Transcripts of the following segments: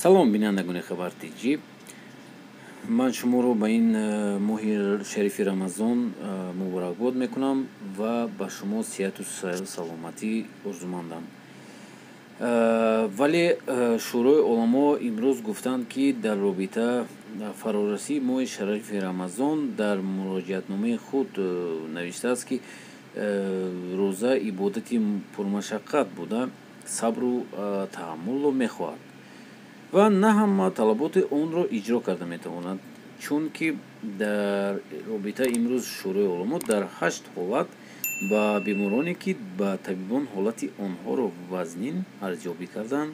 Салом, бинандагони Хабар ТҷИ. Ман шуморо ба ин моҳи шарифи Рамазон муборакбод мекунам ва ба шумо сиҳату саломатӣ орзумандам. Вале Шӯрои уламо имрӯз гуфтанд, ки дар робита фарорасии моҳи шарифи Рамазон дар муроҷиатномаи худ навиштааст, ки рӯза ибодати пурмашаққат буда, сабру таҳаммулро мехоҳад ва на ҳама талаботи онро иҷро карда метавонад, чунки дар робита имрӯз Шӯрои уламо дар 8 ҳолат ба бемороне, ки ба табибон ҳолати онҳоро вазнин арзёбӣ карданд,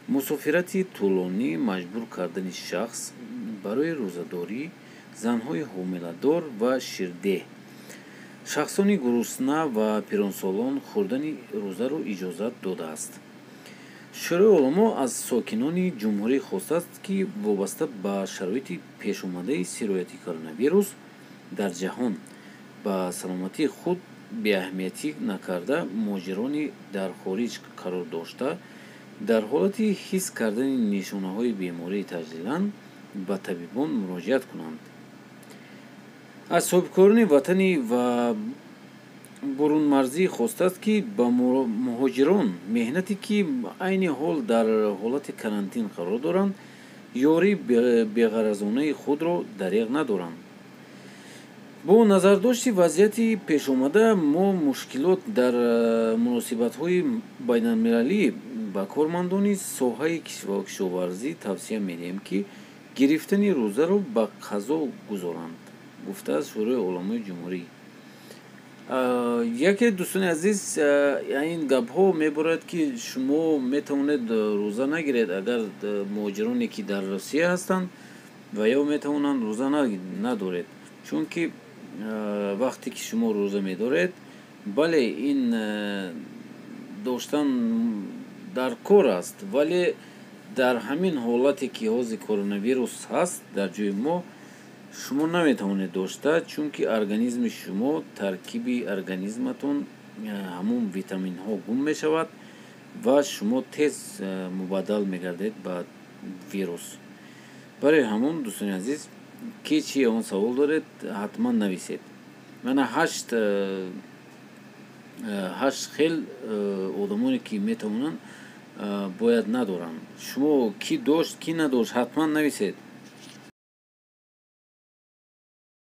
мусофирати тӯлонӣ маҷбур кардани шахс барои рӯзадорӣ, занҳои ҳомиладор ва ширдеҳ, шахсони гурусна ва пиронсолон хӯрдани рӯзаро иҷозат додааст. Шӯрои уламо аз сокинони ҷумҳурӣ хостааст, ки вобаста ба шароити пешомадаи сирояти коронавирус дар ҷаҳон ба саломатии худ беаҳамиятӣ накарда, муҳоҷирони дар хориҷ қарор дошта дар ҳолати ҳис кардани нишонаҳои беморӣ таъҷилан ба табибон муроҷиат кунанд. Аз соҳибкорони ватанӣ ва бурунмарзӣ хостааст, ки ба муҳоҷирон меҳнате, ки айни ҳол дар ҳолати карантин қарор доранд, ёрии беғаразонаи худро дареғ надоранд. Бо назардошти вазъияти пешомада мо мушкилот дар муносибатҳои байналмилалӣ ба кормандони соҳаи кишоварзӣ тавсия медиҳем, ки гирифтани рӯзаро ба қазо гузоранд, гуфтааст Шӯрои уламои ҷумҳурӣ. Яке, дӯстони азиз, ин гапҳо меборад, ки шумо метавонед рӯза нагиред, агар муҳоҷироне, ки дар Русия ҳастанд, ва ё метавонанд рӯза надоред, чунки вақте ки шумо рӯза медоред, бале, ин доштан дар кор аст, вале дар ҳамин ҳолате, ки ҳозир коронавирус ҳаст дар ҷои мо, шумо наметавонед дошта, чунки организми шумо, таркиби организматон, ҳамон витаминҳо гум мешавад ва шумо тез мубаддал мегардед ба вирус. Барои ҳамон, дӯстони азиз, ки чи он савол доред, ҳатман нависед. Мана 8 хел одамоне, ки метавонанд, бояд надоранд. Шумо ки дошт, ки надошт, ҳатман нависед.